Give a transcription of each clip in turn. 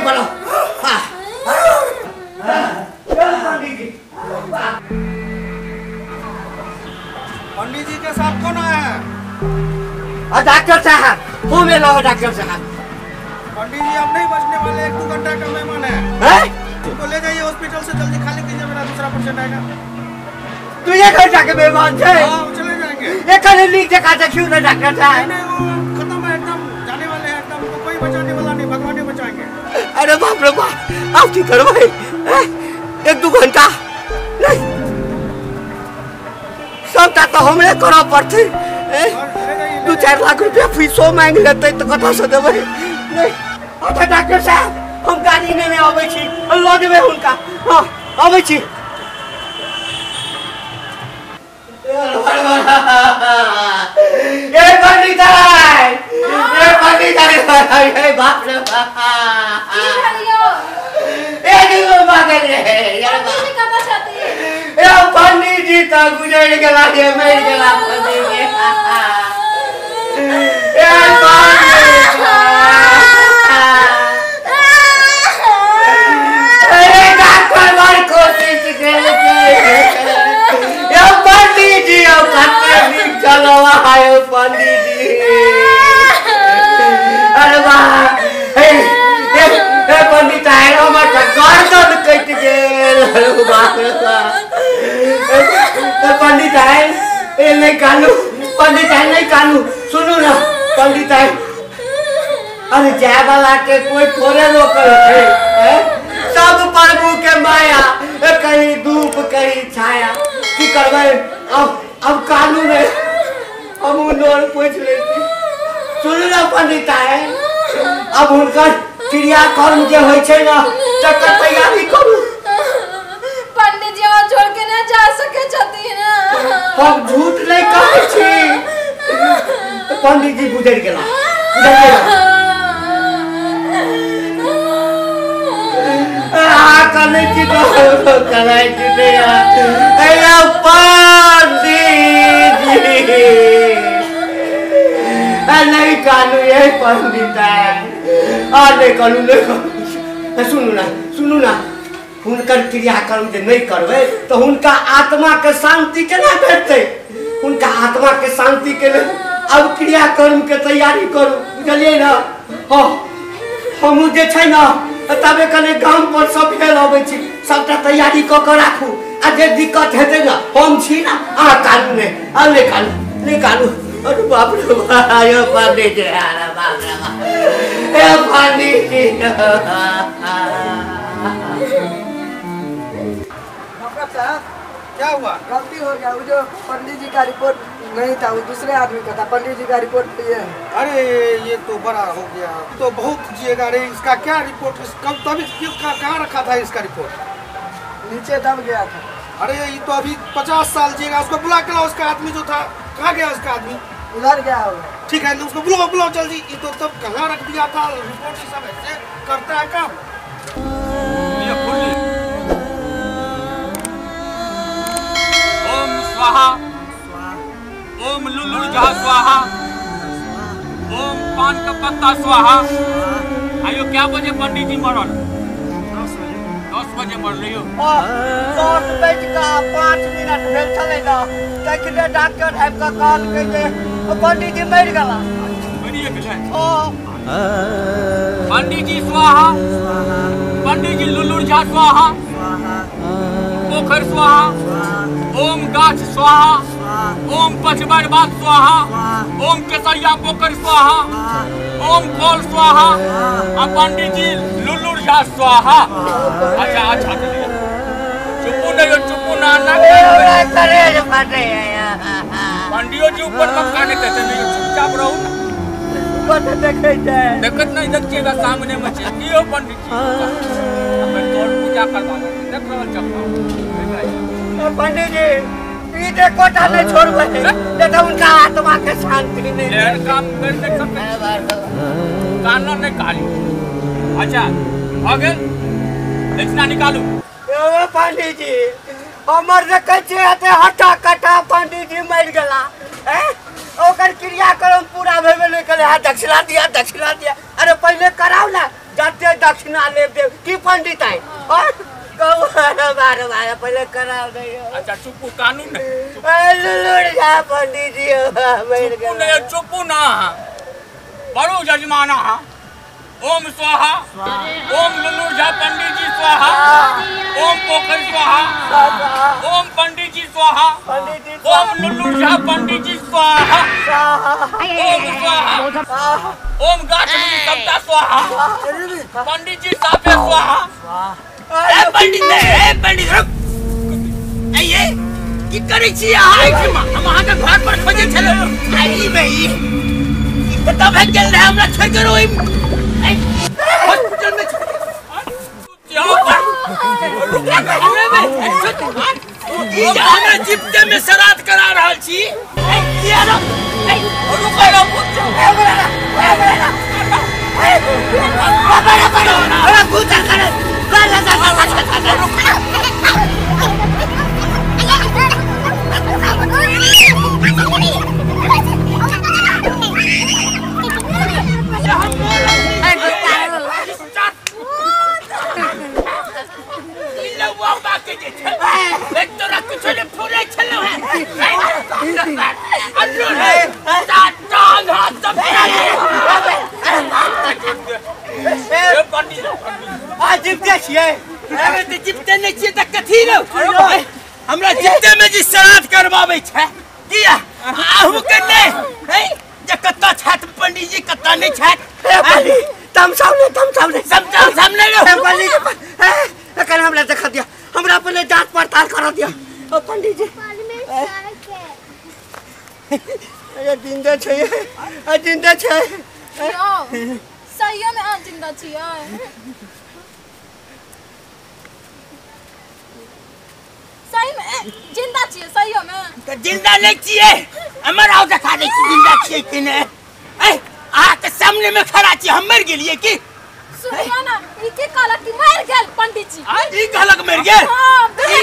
डेग बढ़ाओ। हाँ पंडित जी, पंडित जी के साथ कौन आया है? डॉक्टर साहब, हूँ मैं लो डॉक्टर साहब। पंडित जी अब नहीं बचने वाले, 1-2 घंटा का मेहमान है। उनको ले जाइए हॉस्पिटल से, जल्दी खाली कीजिए, मेरा दूसरा पेशेंट आएगा। तू 1 घंटा के मेहमान थे? हाँ, चले जाएंगे। एक लीक जगह देखियो ना डॉक्टर साहब। नहीं, वो खत्म है एकदम, जाने वाले हैं एकदम, उनको कोई बचाने वाला नहीं, भगवान ही बचाएंगे। अरे बाप रे बाप, आप की करो भाई, 1-2 घंटा नहीं सबटा तो हमरे करऽ पड़तै। 2-4 लाख रुपया फीसो मांग लेतै तऽ कतऽ से देबै? नहीं अच्छा डॉक्टर साहब, हम गाड़ी नेने अबै छी, लऽ जेबै हुनका। हाँ अबै छी। ए पंडित ए पंडित, ए बाप रे बाप, की भेल यौ? ए दुगो मांगल रे यार, पंडित जी कतऽ छथिन? ए पंडित जी तऽ गुजरि गेला रे, मरि गेला पंडित जी। ए पंडित, अरे डॉक्टर बड़ कोशिश केलकै। ए पंडित जी, अब कते नीक चलवा है पंडित जी। अरे वाह, ए पंडित आए, हमर तऽ गर्दन कटि गेल। अरे बाप रे बाप, पंडित आए, ए नहीं कानू पंडित आए, नहीं कानू, सुनू ना पंडित आए। अरे जाय वाला के कोई थोड़े रोकल है, सब प्रभु के माया, कहीं धूप कहीं छाया, की करबै अब कानू ने, हम नोर पोछि लै छी। सुनू ना पंडित आए, अब हुनकर क्रियाकर्म जे होइ छै ना तकर तैयारी करू। पंडित जी हमरा छोड़ के ना जा सके छथिन। हम झूठ नहीं कहै छी, पंडित जी गुजरि गेला, गुजरि गेला। आ कनै छी तऽ कनै छी पंडित जी। नहीं कानू ये पंडित आ, नहीं कानू, नहीं कानू। सुनू ना, सुनू ना, हुनकर क्रियाकर्म जे नहीं करबै तऽ हुनका आत्मा के शांति केना भेटतै? हुनका आत्मा के शांति के लेल अब क्रियाकर्म के तैयारी करू, बुझलियै ना? हाँ, हमहूँ जे छै ना तबे कने गाम पर सब भेल अबै छी, सबटा तैयारी कऽ के राखू, आ जे दिक्कत हेतै ना हम छी ना। अहाँ कानू नहि, आ नहि कानू, नहि कानू। अरे बाप रे बाप, पंडित जी, अरे बाप रे बाप, ए पंडित जी। डॉक्टर साहब क्या हुआ? गलती हो गया, वो जो पंडित जी का रिपोर्ट नहीं था, वो दूसरे आदमी का था। पंडित जी का रिपोर्ट ये है। अरे ये तो बड़ा हो गया, तो बहुत जिएगा रे। इसका क्या रिपोर्ट, कब तभी कहाँ रखा था इसका रिपोर्ट? नीचे दब गया था। अरे ये तो अभी 50 साल जिएगा। उसको बुला के लाओ, उसका आदमी जो था कहाँ गया? उसका आदमी उधर गया होगा। ठीक है, उसको बुलाओ, बुलाओ जल्दी। ये तो तब कहाँ रख दिया था रिपोर्ट? ये सब ऐसे करता है काम। ओम स्वाहा, ओम लुलुर झा स्वाहा, ओम पान का पत्ता स्वाहा। आयो क्या बजे पंडित जी मरल? 10 बजे। 10 बजे मरल यो। 10:05 भेल छलै ना, तखने डॉक्टर आबि कऽ कहलकै जे पंडित जी मरि गेला। मरिए गेलै? पंडित जी स्वाहा, पंडित जी लुलुर झा स्वाहा, पोखर स्वाहा, ओम गाछ स्वाहा, ओम पछबर बात स्वाहा, ओम केसरिया पोखर स्वाहा, ओम कौल स्वाहा, आ पंडित जी लुलुर झा स्वाहा। अच्छा अच्छा, चुप्पू नहीं हो, चुप्पू ना ना पंडियो जी ऊपर में काने देते नहीं, चुपचाप रहू ना। देखै छै, देखत नहीं, देखिएगा सामने में छै। की हो पंडित जी, अपन तोर पूजा करवा देख रहल चप्पल। पंडित जी ई एकोटा नहीं छोड़बै, नहीं तो उनका आत्मा के शांति नहीं। एहन काम कर नहीं सकै, कानो नहीं काली। अच्छा भ गेल, दक्षिणा निकालू। ए पंडित जी, हमर देखै छियै एते हट्टा कट्टा पंडित जी मरि गेला, ओकर क्रियाक्रम पूरा भेबे नहीं करे। दक्षिणा दिया, दक्षिणा दिया। अरे पहले कराओ ना, जते दक्षिणा लेब देब की पंडित आइ और कहू बार बार पहिले करा दियो। अच्छा चुपू कानून नहीं लुलुर झा पंडित जी मर गेल। नहीं चुपू ना बड़ो जजमाना। ओम स्वाहा ओम लुलुर झा पंडित जी स्वाहा ओम पोखर स्वाहा ओम पंडित जी स्वाहा ओम लुलुर झा पंडित जी स्वाहा ओम स्वाहा ओम गाछ सबटा स्वाहा पंडित जी साफे स्वाहा। ए पंडित ए पंडित रुक आइए की करै छी अहाँ एहिठमा? हम अहाँ के घर पर खोजै छलहुँ। आई में ई कतऽ भागि गेल रहै हमरा छोड़ि के ओहि हॉस्पिटल में। हमरा जीपते में श्राद्ध करा रहल छी। जीपते नहीं छियै तऽ कथी रौ? हमरा जीपते में जे श्राद्ध करबाबै छै किया अहूँ के नहि जे कतऽ छथि पंडित जी कतऽ नहि छथि। तमसाउ नहि तमसाउ नहि तमसाउ नहि रौ पंडित जी एखन हमरा देखा दिअ, हमरा पहिले जाँच पड़ताल करऽ दिअ। ओ पंडित जी अरे जिंदा छै जिंदा छै सहियो में अहाँ जिंदा छियै। सही में जिंदा छियै सहियो में तऽ जिंदा नहि छियै। हमर आउ देखा दै छी जिंदा छियै कि नहि। अहाँ के सामने में खड़ा छी हम मरि गेलियै की? सुनियो ना ई के कहलक कि मरि गेल पंडित जी। ई कहलक मरि गेल? ई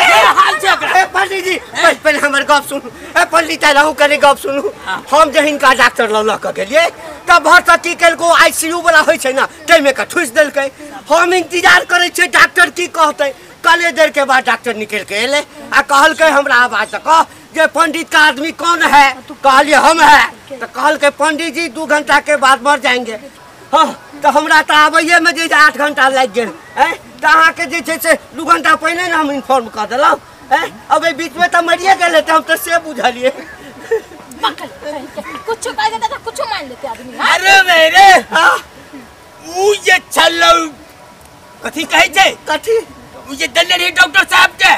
ये हाल छै एकरा। पंडित जी पहिले हमर गप सुनू। ए पंडित रहू कनि गप सुनू। हम जे हिनका डॉक्टर लग लऽ कऽ गेलियै तऽ भरसँ की केलकै आईसीयू वाला होइ छै ने ताहिमे कऽ ठुसि देलकै। हम इंतजार करै छियै डॉक्टर की कहतै। कले देर के बाद डॉक्टर निकलि के एलै आ कहलकै हमरा आवाज दऽ कऽ जे पंडित का आदमी कौन है? कहलियै हम है। तऽ कहलकै पंडित जी 2 घंटा के बाद मर जाएंगे। हाँ तऽ हमरा तऽ आबैएमे जे 8 घंटा लागि गेल। तऽ अहाँके जे छै से 2 घंटा पहिने ने हम इन्फॉर्म कऽ देलहुँ। अब एहि बीचमे तऽ मरिए गेल हेतै हम तऽ से बुझलियै। कुछो कहि देतै तऽ कुछो मानि लेतै आदमी। अरे मेरे उ जे छलौ कथी कहै छै कथी उ जे देने रहियै डॉक्टर साहब के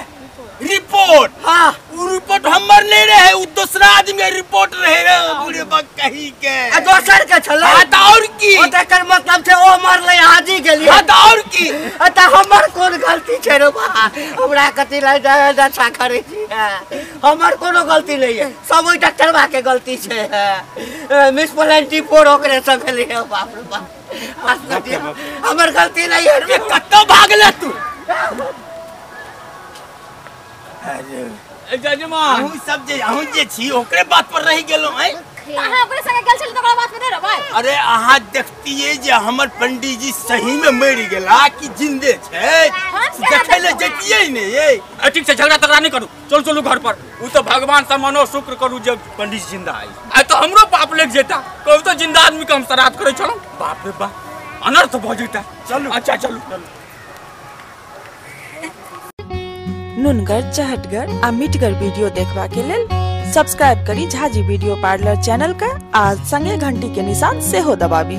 रिपोर्ट। हाँ उ रिपोर्ट हमर नहीं रहे उ दूसरा आदमी के रिपोर्ट रहे रे बुढ़े बक कही के। आ दोसर के छलै। हां त और की? ओ त एकर मतलब छै ओ मरलै अहाँ जी गेलियै। हां त और की? आ त हमर कोन गलती छै रे बा? हमरा कथी लए दशा करै छी? हमर कोनो गलती नहीं है, सब ओहि डॉक्टरबा के गलती छै। मिस 24 ओकरे से भेलै। बाप रे बाप हमर गलती नहीं है। कतऽ भागले तू? जजमान अहूँ सब जे अहूँ जे छी ओकरे बात पर रहि गेलहुँ। अहाँ ओकरे संगे गेल छली तऽ ओकरा बात पर नहि रहबै? अरे अहाँ देखतियै जे हमर पंडित जी सही में मरि गेला कि जिंदे छै देखै लए जैतियै ने। ये ठीक छै झगड़ा तगड़ा नहि करू, चलू चलू घर पर। उ तऽ भगवान से मनो शुक्र करू जे पंडित जी जिंदा आई। आइ तऽ हमरो पाप लागि जेता कहू तऽ जिंदा आदमी के हम श्राद्ध करै छलहुँ। बाप रे बाप अनर्थ भऽ जेता। चलू अच्छा चलू। नुनगर चहटगर आ मिठगर वीडियो देखबा के लेल सब्सक्राइब करी झाजी वीडियो पार्लर चैनल का आ संगे घंटी के निशान सेहो दबाबी।